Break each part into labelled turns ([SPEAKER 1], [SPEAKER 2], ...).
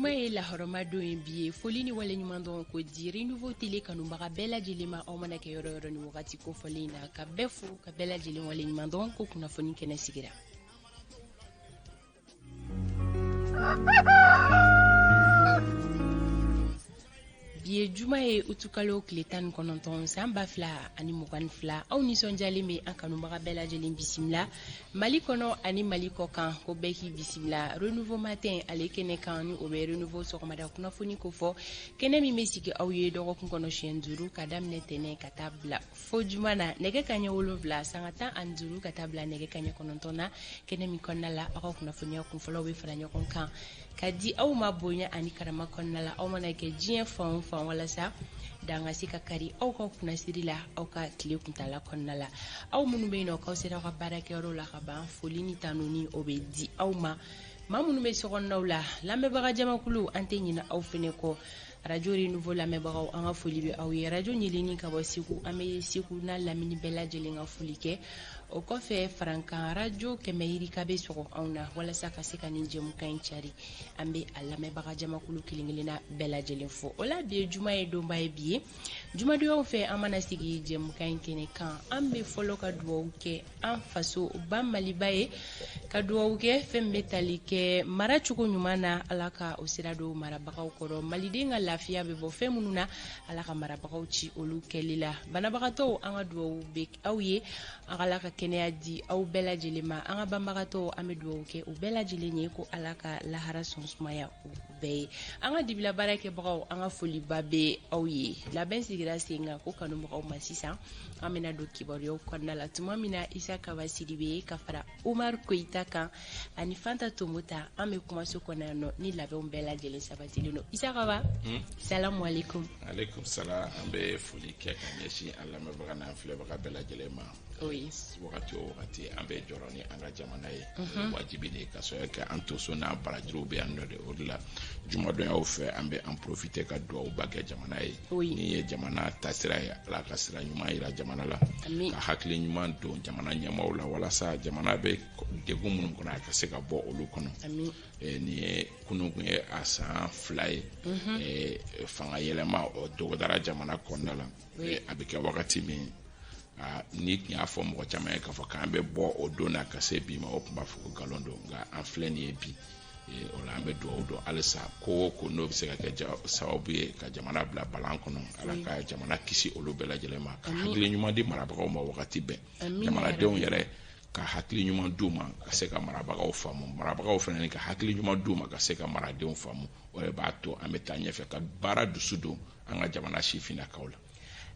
[SPEAKER 1] Juma ye lahɔrɔma don ye. Bi ye foli ni waleɲumandɔn ko di Renouveau Télé kanubaga bɛɛ lajɛlen ma, aw mana kɛ yɔrɔ yɔrɔ ni wagati kofɔlen in na, ka bɛɛ fo, ka bɛɛ lajɛlen waleɲumandɔn ko kunnafoni kɛnɛ sigira. Bi ye juma ye, utukalo tile 19, san 2022. Aw nisɔndiyalen bɛ an kanubaga bɛɛ lajɛlen bisimila Mali kɔnɔ ani Mali kɔ kan, ko bɛɛ k'i bisimila Renouveau Matin ale kɛnɛ kan, ni o bɛ Renouveau sɔgɔmada kunnafoni kofɔ, kɛnɛ min bɛ sigi aw ye dɔgɔkun kɔnɔ siɲɛ 5, ka daminɛ tɛnɛ ka taa bila fo juma na, nɛgɛ kaɲɛ 7 sanga 15 ka taa bila nɛgɛ kaɲɛ 9 na. Kɛnɛ min kɔnɔna la, aw ka kunnafoniya kunfɔlɔw bɛ fara ɲɔgɔn kan ka di aw ma bonya ani karama kɔnɔna la, aw mana kɛ diɲɛ fan o fan, walasa dan ka se ka kari aw ka kunnasiri la aw ka tile kuntala kɔnɔna la. Aw minnu bɛ yen nɔ k'aw sera aw ka baarakɛyɔrɔ la ka ban, foli ni tanuni o bɛ di aw ma. Maa minnu bɛ sokɔnɔnaw la, lamɛnbaga jamakulu, an tɛ ɲinɛ aw fɛnɛ kɔ. Arajo Renouveau lamɛnbagaw, an ka foli bɛ aw ye. Arajo ɲeleni ka bɔ Segu, an bɛ Segu n'a lamini bɛɛ lajɛlen ka foli kɛ. O kɔfɛ, Farankan Arajo 100 yirika bɛ sɔgɔ anw na walasa ka se ka nin jɛmukan in cari. An bɛ a lamɛnbaga jamakulu kelen kelenna bɛɛ lajɛlen fo. O la, bi ye juma ye, donba ye bi ye. Jumadonyaw fɛ, an mana sigi jɛmukan in kɛnɛ kan, an bɛ fɔlɔ ka dugawu kɛ an faso ba Maliba ye, ka dugawu kɛ fɛn bɛ tali kɛ mara cogo ɲuman na, Ala ka o sira don marabagaw kɔrɔ. Maliden ka lafiya bɛ bɔ fɛn minnu na, Ala ka marabagaw ci olu kɛli la. Banabagatɔw, an ka dugawu bɛ aw ye, an Ala ka kɛnɛya di aw bɛɛ lajɛlen ma. An ka banbagatɔw, an bɛ dugawu kɛ u bɛɛ lajɛlen ye ko Ala ka lahara sɔn sumaya u bɛɛ ye. An ka dibila baarakɛbagaw, an ka foliba bɛ aw ye. Labɛn sigira sen kan ko kanubagaw ma. Sisan an bɛna don kibaruyaw kɔnɔna la tuma min na, Isa Kaba Sidibe ka fara Umar Koyita kan ani Fanta Tomota, an bɛ kumaso kɔnɔ yan nɔ ni labɛnw bɛɛ lajɛlen sabatilen don. Isa Kaba, salamu aleykum.
[SPEAKER 2] Aleykum salam. An bɛ foli kɛ ka ɲɛsin an lamɛnbaga n'an filɛbaga bɛɛ lajɛlen ma. Wagati o wagati, an bɛ jɔrɔ ni an ka jamana ye, wajibi de ye, ka sɔrɔ kɛ an to so n'an barajuru bɛ yan nɔ de. O de la, jumadonyaw fɛ, an bɛ an profiter ka duwawuba kɛ jamana ye. Ni ye jamana taasira ye, Ala ka sira ɲuman yira jamana la, ka hakili ɲuman don jamana ɲɛmaaw la, walasa jamana bɛ degun minnu kɔnɔ, a ka se ka bɔ olu kɔnɔ. Nin ye kunun kun ye a san 2 ye, fanga yɛlɛma o dɔgɔdara jamana kɔnɔna la. A bɛ kɛ wagati min, n'i tun y'a fɔ mɔgɔ caman ye k'a fɔ k'an bɛ bɔ o don na ka se bi ma, o tun b'a fɔ ko nkalon don. Nka an filɛ nin ye bi. O la, an bɛ dugawu don halisa, ko o ko n'o bɛ se ka kɛ sababu ye ka jamana bila balan kɔnɔ, Ala ka jamana kisi olu bɛɛ lajɛlen ma, ka hakili ɲuman di marabagaw ma wagati bɛɛ, jamanadenw yɛrɛ ka hakili ɲuman d'u ma ka se ka marabagaw faamu, marabagaw fana ka hakili ɲuman d'u ma ka se ka maradenw faamu. O de b'a to an bɛ taa ɲɛfɛ ka baara dusu don an ka jamana sifinnakaw la.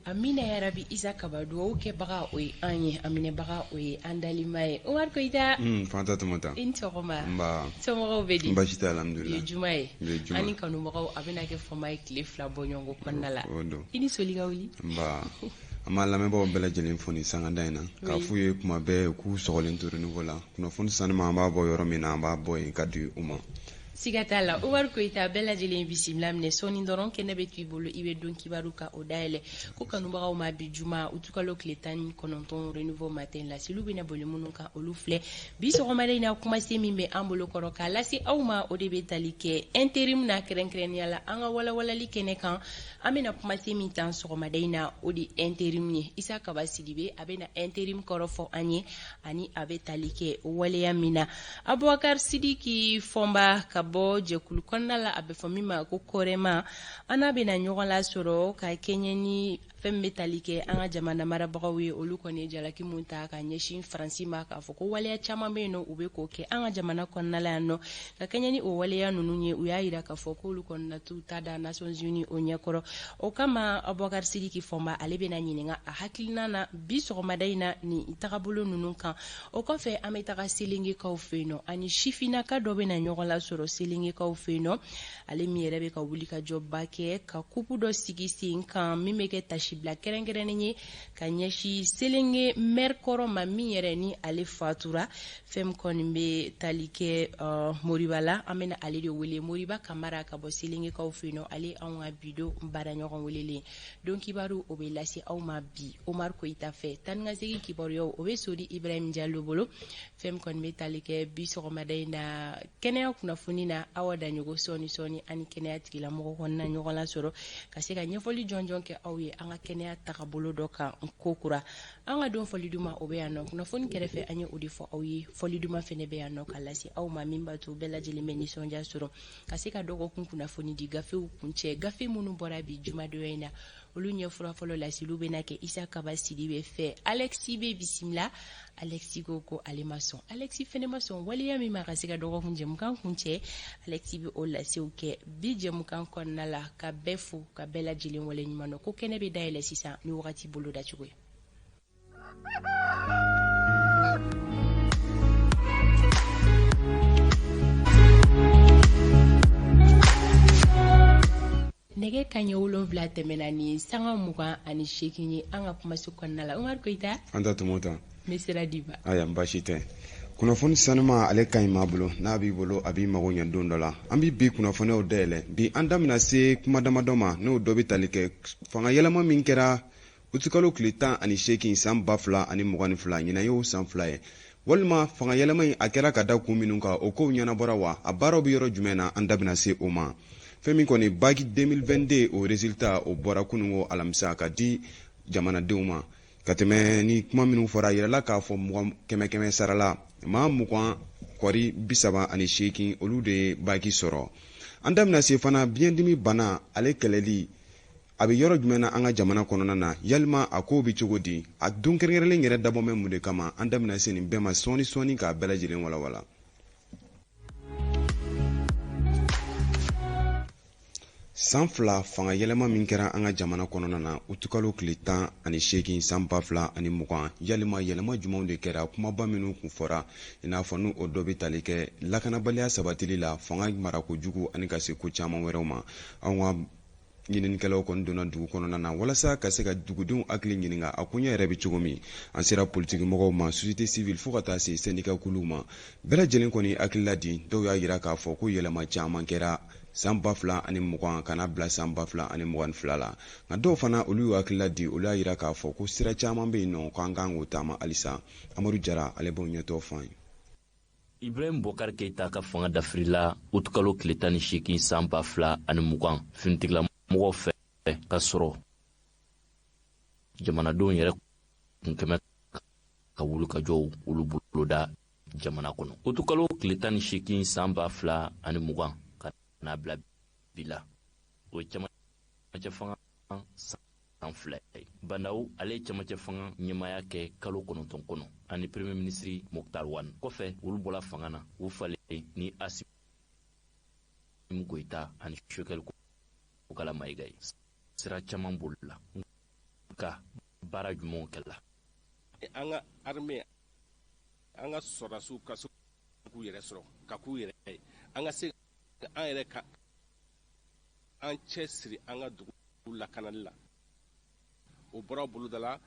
[SPEAKER 1] Amina yarabi. Isa Kaba, dugawu kɛbaga o ye an ye, a minɛbaga o ye an dalima ye. Umar Koyita.
[SPEAKER 3] Fanta Tomota.
[SPEAKER 1] I ni sɔgɔma.
[SPEAKER 3] Nba.
[SPEAKER 1] Somɔgɔw bɛ di?
[SPEAKER 3] Baasi tɛ, alhamdulilah.
[SPEAKER 1] Bi ye juma ye.
[SPEAKER 3] Bi ye juma.
[SPEAKER 1] An ni kanubagaw, a bɛna kɛ fama ye tile 2 bɔɲɔgɔnko kɔnɔna la.
[SPEAKER 3] O don.
[SPEAKER 1] I ni soli ka wuli.
[SPEAKER 3] Nba. An b'an lamɛnbagaw bɛɛ lajɛlen fo nin sangada in na, k'a f'u ye kuma bɛɛ u k'u sɔgɔlen to Renouveau la. Kunnafoni sanuma, an b'a bɔ yɔrɔ min na, an b'a bɔ yen ka di u ma.
[SPEAKER 1] Siga t'a la, Umar Koyita, bɛɛ lajɛlen bisimila minɛ. Sɔɔni dɔrɔn, kɛnɛ bɛ to i bolo, i bɛ don kibaru ka o dayɛlɛ ko kanubagaw ma. Bi juma, utukalo tile 19, Renouveau Matin laseliw bɛna boli minnu kan, olu filɛ. Bi sɔgɔmada in na, kumasen min bɛ an bolo kɔrɔ k'a lase aw ma, o de bɛ tali kɛ intérim na. Kɛrɛnkɛrɛnnenya la, an ka walawalali kɛnɛ kan, an bɛna kumasen min ta sɔgɔmada in na, o de intérim ye. Isa Kaba Sidibe, a bɛna intérim kɔrɔ fɔ an ye ani a bɛ tali kɛ waleya min na. Abubakar Sidiki Fɔnba ka bɔ jɛkulu kɔnɔna la, a bɛ fɔ min ma ko Kɔrɛma, an n'a bɛna ɲɔgɔn lasɔrɔ ka kɛɲɛ ni fɛn min bɛ tali kɛ an ka jamana marabagaw ye. Olu kɔni ye jalaki mun ta ka ɲɛsin Faransi ma, k'a fɔ ko waleya caman bɛ yen nɔ, u bɛ k'o kɛ an ka jamana kɔnɔna la yan nɔ, ka kɛɲɛ ni o waleya ninnu ye, u y'a yira k'a fɔ k'olu kɔni na t'u ta da Nations Unies o ɲɛkɔrɔ. O kama, Abubakar Sidiki Fɔnba, ale bɛna ɲininka a hakilina na bi sɔgɔmada in na nin tagabolo ninnu kan. O kɔfɛ, an bɛ taga Selengekaw fɛ yen nɔ, ani sifinnaka dɔ bɛna ɲɔgɔn lasɔrɔ Selengekaw fɛ yen nɔ, ale min yɛrɛ bɛ ka wuli ka jɔba kɛ ka kupu dɔ sigi sen kan min bɛ kɛ tasibila kɛrɛnkɛrɛnnen ye ka ɲɛsin Selenge maire kɔrɔ ma, min yɛrɛ ni ale fatura. Fɛn min kɔni bɛ tali kɛ Moriba la, an bɛna ale de wele, Moriba Kamara ka bɔ Selengekaw fɛ yen nɔ. Ale anw ka bido baaraɲɔgɔn welelen. Don kibaru, o bɛ lase aw ma bi Omar Koyita fɛ. Tan ka segin kibaruyaw, o bɛ sori Ibrahim Jalo bolo. Fɛn min kɔni bɛ tali kɛ bi sɔgɔmada in na kɛnɛya kunnafoni na. na Awa Daɲogo sɔɔni sɔɔni ani kɛnɛya tigilamɔgɔ kɔnɔna ɲɔgɔn lasɔrɔ ka se ka ɲɛfɔli jɔnjɔn kɛ aw ye an ka kɛnɛya tagabolo dɔ kan ko kura. An ka don fɔli duman o bɛ yan nɔ, kunnafoni kɛrɛfɛ an ye o de fɔ aw ye. Fɔli duman fɛnɛ bɛ yan nɔ ka lase aw ma min b'a to bɛɛ lajɛlen bɛ nisɔndiya sɔrɔ ka se ka dɔgɔkun kunnafoni di gafew kuncɛ. Gafe minnu bɔra bi jumadonya in na, olu ɲɛfura fɔlɔ laseliw bɛna kɛ Isa Kaba Sidibe fɛ. Alexi bɛ bisimila. Alexi ko ko ale ma sɔn, Alexi fɛnɛ ma sɔn waleya min ma ka se ka dɔgɔkun jɛmukan kuncɛ. Alexi bɛ o lasew kɛ bi jɛmukan kɔnɔna la. Ka bɛɛ fo, ka bɛɛ lajɛlen waleɲuman dɔn ko kɛnɛ bɛ dayɛlɛ sisan ni wagati bolo dacogo ye. Nɛgɛ kanɲɛ 7 tɛmɛna ni sanga 28 ye an ka kumaso kɔnɔna la. Umaru Koyita,
[SPEAKER 3] an ta tɔmɔ ta
[SPEAKER 1] n bɛ sira d'i ma.
[SPEAKER 3] Aya, baasi tɛ. Kunnafoni sanuma, ale ka ɲi maa bolo, n'a b'i bolo a b'i mago ɲɛ don dɔ la. An bɛ bi kunnafoniyaw dayɛlɛ. Bi an da bɛna se kuma damadɔ ma, n'o dɔ bɛ tali kɛ fanga yɛlɛma min kɛra utikalo tile 18 san 2022, ɲinan y'o san 2 ye. Walima fanga yɛlɛma in a kɛra ka da kun minnu kan, o kow ɲɛnabɔra wa? A baaraw bɛ yɔrɔ jumɛn na? An da bɛna se o ma. Fɛn min kɔni bac 2022, o résultat o bɔra kununko alamisa ka di jamanadenw ma. Ka tɛmɛ ni kuma minnu fɔra, a yirala k'a fɔ mugan kɛmɛ kɛmɛ sara la, maa 20 kɔri 38, olu de ye bac sɔrɔ. An da bɛna se fana biyɛndimi bana, ale kɛlɛli a bɛ yɔrɔ jumɛn na an ka jamana kɔnɔna na? Yalima a kow bɛ cogo di? A don kɛrɛnkɛrɛnlen yɛrɛ dabɔ bɛ mun de kama? An da bɛna se nin bɛɛ ma sɔɔni sɔɔni k'a bɛɛ lajɛlen walawala. San 2 fanga yɛlɛma min kɛra an ka jamana kɔnɔna na utukalo tile 18 san 2020, yalima yɛlɛma jumɛnw de kɛra? Kumaba minnu kun fɔra, i n'a fɔ n'o dɔ bɛ tali kɛ lakanabaliya sabatili la, fanga marako jugu ani ka se ko caman wɛrɛw ma, anw ka ɲininikɛlaw kɔni donna dugu kɔnɔna na walasa ka se ka dugudenw hakili ɲininka a koɲɛ yɛrɛ bɛ cogo min. An sera politikimɔgɔw ma, société civile, fo ka taa se syndicat kuluw ma. Bɛɛ lajɛlen kɔni hakilila di. Dɔw y'a jira k'a fɔ ko yɛlɛma caman kɛra san 2020 ka n'a bila san 2022 la. Nka dɔw fana, olu y'u hakilila di, olu y'a jira k'a fɔ ko sira caman bɛ yen nɔ k'an kan k'o taama halisa. Amadu Jara, ale b'o ɲɛtɔ fɔ an ye.
[SPEAKER 4] Ibrahim Bokar Keita ka fanga dafirila utukalo tile 18 san 2020 finitigilamɔgɔw fɛ, ka sɔrɔ jamanadenw yɛrɛ kun kɛmɛ ka wulikajɔw olu boloda jamana kɔnɔ. Utukalo tile 18 san 2020 ka n'a bila bi la, o ye camancɛ fanga san 2 ye. Bah Ndaw, ale ye camancɛ fanga ɲɛmaaya kɛ kalo 9 kɔnɔ ani premier ministre Moctar Ouane. Kɔfɛ, olu bɔla fanga na, u falen ni Assimi Goïta ani Choguel Kokalla Maïga ye. Sira caman bolila, nka baara jumɛnw kɛla?
[SPEAKER 5] An ka armée, an ka sɔrɔdasiw ka se k'u yɛrɛ sɔrɔ, ka k'u yɛrɛ ye, an ka se an yɛrɛ ka an cɛ siri an ka dugu lakanali la, o bɔra boloda la.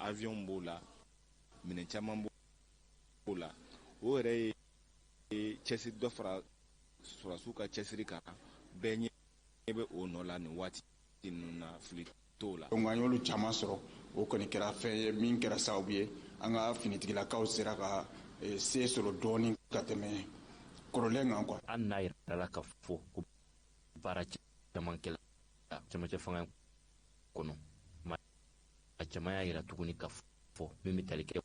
[SPEAKER 6] Avion b'o la, minɛn caman b'o la. O yɛrɛ ye cɛsiri dɔ fara sɔrɔdasiw ka cɛsiri kan. Bɛɛ ɲɛ bɛ o nɔ la nin waati ninnu na, fili t'o la.
[SPEAKER 7] Donc an y'olu caman sɔrɔ. O kɔni kɛra fɛn ye min kɛra sababu ye an ka finitigilakaw sera ka se sɔrɔ dɔɔni ka tɛmɛ kɔrɔlen kan quoi.
[SPEAKER 4] Hali n'a yirala k'a fɔ ko baara caman kɛla camancɛ fanga kɔnɔ, maa caman y'a yira tuguni k'a fɔ min bɛ tali kɛ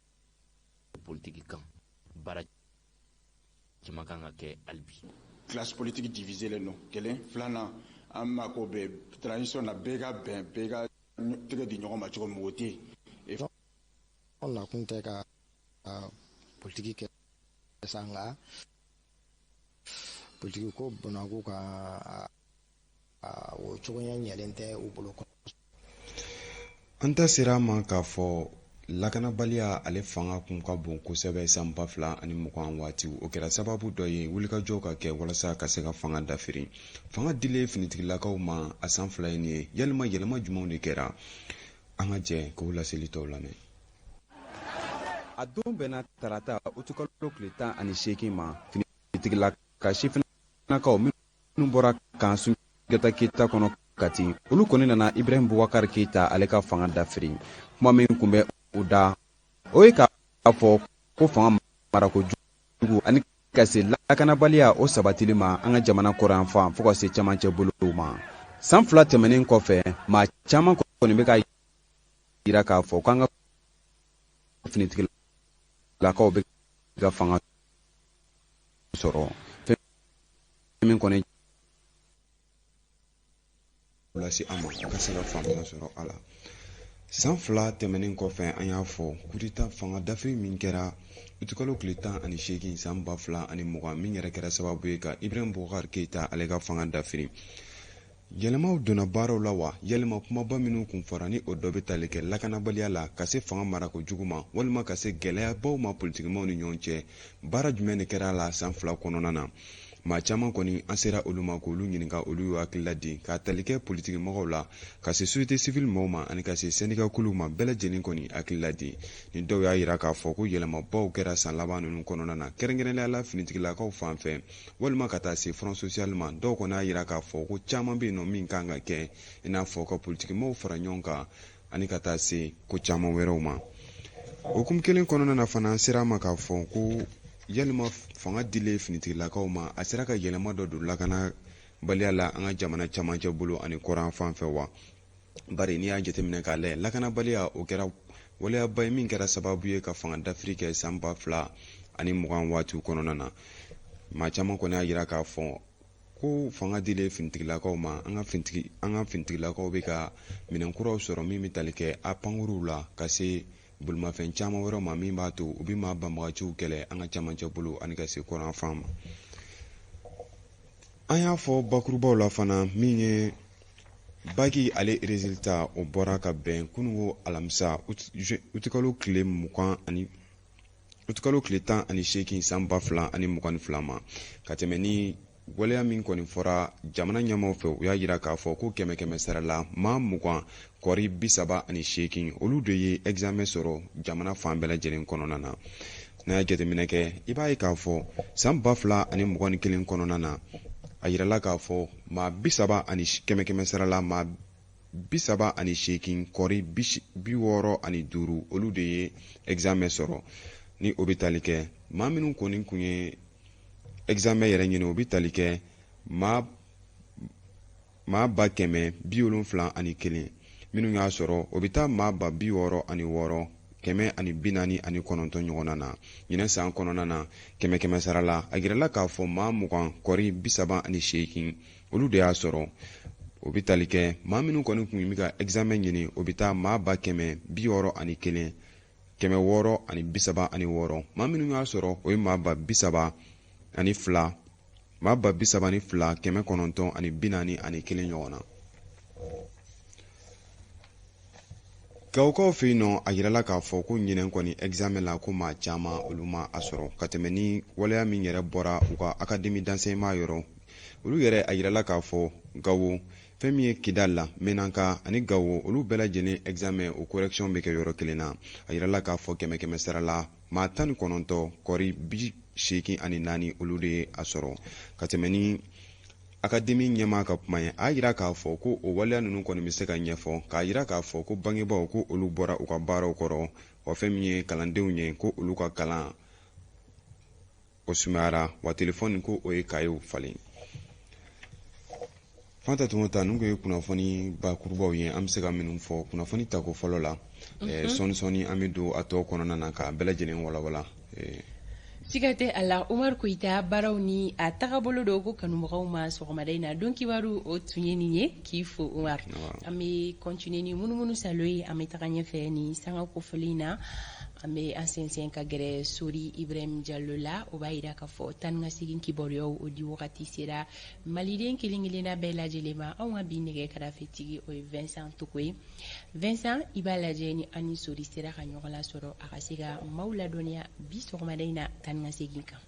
[SPEAKER 4] politiki kan, baara caman kan ka kɛ hali bi.
[SPEAKER 7] Classe politique divisée len don kelen. Filanan, an mako bɛ transition na, bɛɛ ka bɛn, bɛɛ ka tɛgɛ di ɲɔgɔn ma cogo min, o tɛ yen.
[SPEAKER 8] An nakun tɛ ka politiki kɛ sa, nka politiki ko bɔnnaku ka o cogoya ɲɛlen tɛ u bolo.
[SPEAKER 3] An ta sera a ma k'a fɔ lakanabaliya, ale fanga kun ka bon kosɛbɛ san 2020 waati. O kɛra sababu dɔ ye wulikajɔw ka kɛ walasa ka se ka fanga dafiri. Fanga dilen finitigilakaw ma a san 2 ye nin ye, yalima yɛlɛma jumɛnw de kɛra? An ka jɛ k'o laseli tɔw lamɛn. A don bɛnna tarata utukalo tile 18 ma. Finitigilaka sifinnakaw minnu bɔra kan Sunjata Keyita kɔnɔ Kati, olu kɔni nana Ibrahim Boubacar Keyita, ale ka fanga dafiri. Kuma min kun bɛ u da, o ye k'a fɔ ko fanga marako jugu ani Ka se lakanabaliya o sabatili ma an ka jamana kɔrɔnyanfan fo ka se camancɛ bolow ma. San 2 tɛmɛnen kɔfɛ, maa caman kɔni bɛ ka yira k'a fɔ k'an ka finitigilakaw bɛ ka fanga sɔrɔ, fɛn min kɔni lase an ma ka se ka faamuya sɔrɔ a la. San 2 tɛmɛnen kɔfɛ, an y'a fɔ kudeta fanga dafiri min kɛra utukalo tile 18 san 2020, min yɛrɛ kɛra sababu ye ka Ibrahim Boubacar Keita ale ka fanga dafiri. Yɛlɛmaw donna baaraw la wa? Yɛlɛma kumaba minnu kun fɔra, ni o dɔ bɛ tali kɛ lakanabaliya la, ka se fanga marako jugu ma, walima ka se gɛlɛyabaw ma politikimaw ni ɲɔgɔn cɛ, baara jumɛn de kɛra a la san 2 kɔnɔna na? Maa caman kɔni, an sera olu ma k'olu ɲininka, olu y'u hakilila di k'a tali kɛ politikimɔgɔw la, ka se société civile mɔgɔw ma, ani ka se syndicat kuluw ma. Bɛɛ lajɛlen kɔni hakilila di ni dɔw y'a yira k'a fɔ ko yɛlɛmabaw kɛra san laban ninnu kɔnɔna na, kɛrɛnkɛrɛnnenya la finitigilakaw fan fɛ, walima ka taa se front social ma. Dɔw kɔni y'a yira k'a fɔ ko caman bɛ yen nɔ min kan ka kɛ, i n'a fɔ ka politikimɔgɔw fara ɲɔgɔn kan, ani ka taa se ko caman wɛrɛw ma. O hukumu kelen kɔnɔna na fana, an sera a ma k'a fɔ ko yalima fanga dilen finitigilakaw ma, a sera ka yɛlɛma dɔ don lakanabaliya la an ka jamana camancɛ bolo ani kɔrɔn fan fɛ wa? Bari n'i y'a jateminɛ k'a lajɛ, lakanabaliya o kɛra waleyaba ye min kɛra sababu ye ka fanga dafiri kɛ san 2020 waatiw kɔnɔna na. Maa caman kɔni y'a yira k'a fɔ ko fanga dilen finitigilakaw ma, an ka finitigilakaw bɛ ka minɛn kuraw sɔrɔ min bɛ tali kɛ a pankuruw la, ka se bolimafɛn caman wɛrɛw ma, min b'a to u bɛ maa banbagaciw kɛlɛ an ka camancɛ bolo ani ka se kɔrɔn fan ma. An y'a fɔ bakurubaw la fana, min ye baki ale résultat, o bɔra ka bɛn kununko alamisa utikalo tile 20 ani utikalo tile 18 san 2022 ma. Ka tɛmɛ ni waleya min kɔni fɔra jamana ɲɛmaaw fɛ, u y'a yira k'a fɔ ko kɛmɛ kɛmɛ sara la, maa 20 kɔri 38, olu de ye examen sɔrɔ jamana fan bɛɛ lajɛlen kɔnɔna na. N'a ye jateminɛ kɛ, i b'a ye k'a fɔ san 2021 kɔnɔna na, a yirala k'a fɔ maa 30 ani kɛmɛ kɛmɛ sara la, maa 38 kɔri 65, olu de ye examen sɔrɔ. Ni o bɛ tali kɛ maa minnu kɔni kun ye examen yɛrɛ ɲini, o bɛ tali kɛ maa 771. Minnu y'a sɔrɔ, o bɛ taa maa 66,149 ɲɔgɔnna na. Ɲinɛ san kɔnɔna na, kɛmɛ kɛmɛ sara la, a yirala k'a fɔ maa 20 kɔri 38, olu de y'a sɔrɔ. O bɛ tali kɛ maa minnu kɔni kun bɛ ka examen ɲini, o bɛ taa maa 161,636. Maa minnu y'a sɔrɔ, o ye maa 32,000, maa 32,941 ɲɔgɔn na. Gawokaw fɛ yen nɔ, a yirala k'a fɔ ko ɲinɛn kɔni examen la, ko maa caman olu ma a sɔrɔ, ka tɛmɛ ni waleya min yɛrɛ bɔra u ka académie d'enseignement yɔrɔ. Olu yɛrɛ, a yirala k'a fɔ Gawo, fɛn min ye Kidal la, Menaka ani Gawo, olu bɛɛ lajɛlen examen o correction bɛ kɛ yɔrɔ kelen na. A yirala k'a fɔ kɛmɛ kɛmɛ sara la, maa 19 kɔri 84, olu de ye a sɔrɔ. Ka tɛmɛ ni académie ɲɛmaa ka kuma ye, a y'a yira k'a fɔ ko o waleya ninnu kɔni bɛ se ka ɲɛfɔ, k'a yira k'a fɔ ko bangebaaw ko olu bɔra u ka baaraw kɔrɔ, wa fɛn min ye kalandenw ye, ko olu ka kalan o sumayara, wa telefɔni ko o ye kayew falen. Fanta Tumata, ninnu ye kunnafoni bakurubaw ye an bɛ se ka minnu fɔ kunnafoni tako fɔlɔ la. Sɔɔni sɔɔni an bɛ don a tɔ kɔnɔna na k'a bɛɛ lajɛlen walawala.
[SPEAKER 1] Siga tɛ a la, Umaru Koyita. Baaraw ni a tagabolo don ko kanubagaw ma sɔgɔmada in na don kibaru, o tun ye nin ye. K'i fo, Umaru. An bɛ continuer ni munumunu salo ye, an bɛ taga ɲɛfɛ ni sanga kofɔlen in na. An bɛ an sɛnsɛn ka gɛrɛ Sori Ibrahim Jalo la. O b'a yira k'a fɔ tan ni ka segin kibaruyaw o di wagati sera maliden kelen kelenna bɛɛ lajɛlen ma. Anw ka bi nɛgɛ karafetigi, o ye Vincent Togo ye. Vincent, i b'a lajɛ ni an ni Sori sera ka ɲɔgɔn lasɔrɔ, a ka se ka maaw ladɔnniya bi sɔgɔmada in na tan ni ka segin kan.